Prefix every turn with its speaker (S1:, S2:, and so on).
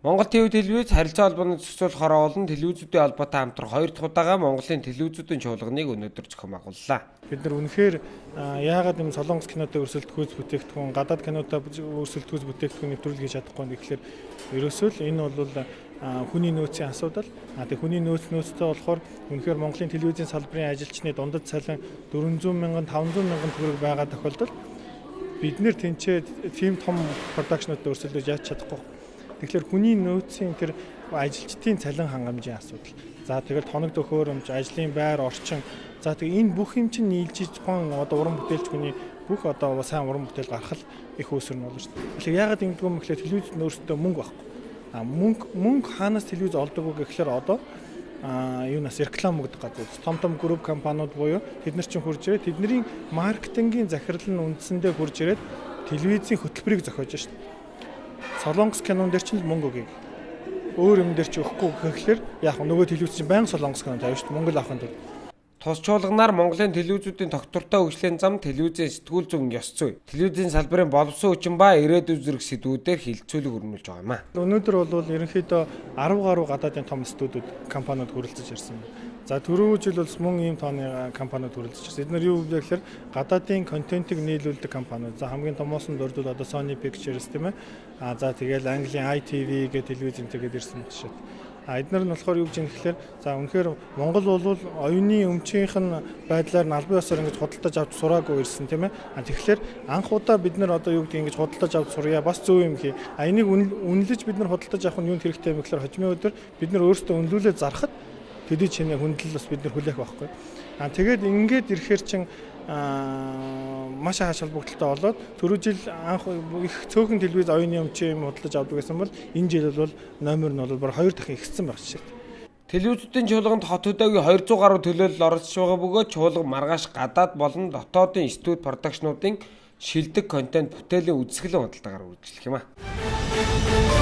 S1: Монгол ТV телевиз харилцаа холбооны зохицуулах хороо болон телевизүүдийн холбоотой хамтрах хоёр дахь удаага Монголын телевизүүдийн чуулганыг өнөөдөр зохион байгууллаа.
S2: Бид нар үнэхээр яагаад юм Солонгос кинотой өрсөлдөхүйц бүтээгдэхүүн, гадаад кинотой өрсөлдөхүйц бүтээгдэхүүн нэвтрүүлэг хийж чадахгүй юм гэхлээр ерөөсөө л энэ бол хүний нөөцийн асуудал. Тэг хүний нөөцтэй болохоор үнэхээр Монголын телевизийн салбарын ажилчны дундад цалин 400 мянган 500 мянган төгрөг байгаа тохиолдолд бид нэр тэнцээ тийм том продакшнуудтай өрсөлдөж яаж чадахгүй. Тэгэхээр хүний нөөцийн тэр ажилчдын цалин хангамжийн асуудал. За тэгэл тоног төхөөрөмж, ажлын байр, орчин. За тэг энэ бүх юм чинь нийлж тухайн одоо уран бүтээлч хүний бүх одоо сайн уран бүтээл гарах л их үүсвэр нь болно шүү дээ. Тэгэхээр яагаад ингэдэг юм гэхлээр телевиз нь өөрсдөө мөнгө байхгүй. А мөнгө хаанаас телевиз олдог вэ гэхлээр одоо юунаас реклам өгдөг газар. Том том групп компаниуд буюу тэд нар чинь хурж ирээд тэдний маркетингийн захирал нь үндсэндээ хурж ирээд телевизийн хөтөлбөрийг зохиож шүү дээ. Солонгос кинон дээр чинь л мөнгө өгье. Өөр юм дээр чи өгөхгүй гэхлээр яг нөгөө телевиз чинь байнга Солонгос кино тавина шүү дээ. Мөнгө л авахын тулд.
S1: Тус чуулганаар Монголын телевизүүдийн тогтвортой хөгжлийн зам, телевизийн сэтгүүл зүйн ёс зүй, телевизийн салбарын боловсон хүчин ба ирээдүйн зэрэг сэдвүүдээр хилцүүлэг өрнүүлж байгаа юм а.
S2: Өнөөдөр бол ерөнхийдөө 10 гаруй гадаадын том студиуд, компаниуд хүрэлцэж ирсэн. За түрүү жил бол мөн ийм тооны компаниуд хүрэлцэж ирсэн. Эдгээр юу вэ гэхээр гадаадын контентыг нийлүүлдэг компаниуд. За хамгийн томоосон дурдвал одоо Sony Pictures тийм ээ. А за тэгэл Английн ITV гэх телевиз энэ тэгээд ирсэн жишээ. А эдгээр нь болохоор юу гэж юм гэхээр за үнэхээр Монгол бол оюуны өмчийнх нь байдлаар нь албан ёсоор ингэж худалдаж авч сураагүй ирсэн тийм ээ. А тэгэхээр анх удаа бид нар одоо юу гэдэг ингэж худалдаж авч сурья бас зөв юм хий. А энийг үнэлж бид нар худалдаж авах нь юунд хэрэгтэй юм гэхээр хожимын өдөр бид нар өөрсдөө үнэлүүлээ зархад төдий чинээ хүндлэл бас бид нар хүлээх байхгүй. А тэгээд ингээд ирэхээр чин маш ааш холбогдолтой болоод түрүү жил анх их цөөхөн телевиз оюуны өмчийн юм худалдаж авдаг гэсэн бол энэ жил бол номер нь бол бараг 2 дахин ихссэн байх жишээ.
S1: Телевизүүдийн чуулганд хот хөдөөгийн 200 гаруй төлөөлөл оролцож байгаа бөгөөд чуулга маргааш гадаад болон дотоодын студи продакшнуудын шилдэг контент бүтээлийн үзэсгэлэн худалдаагаар үргэлжлэх юм а.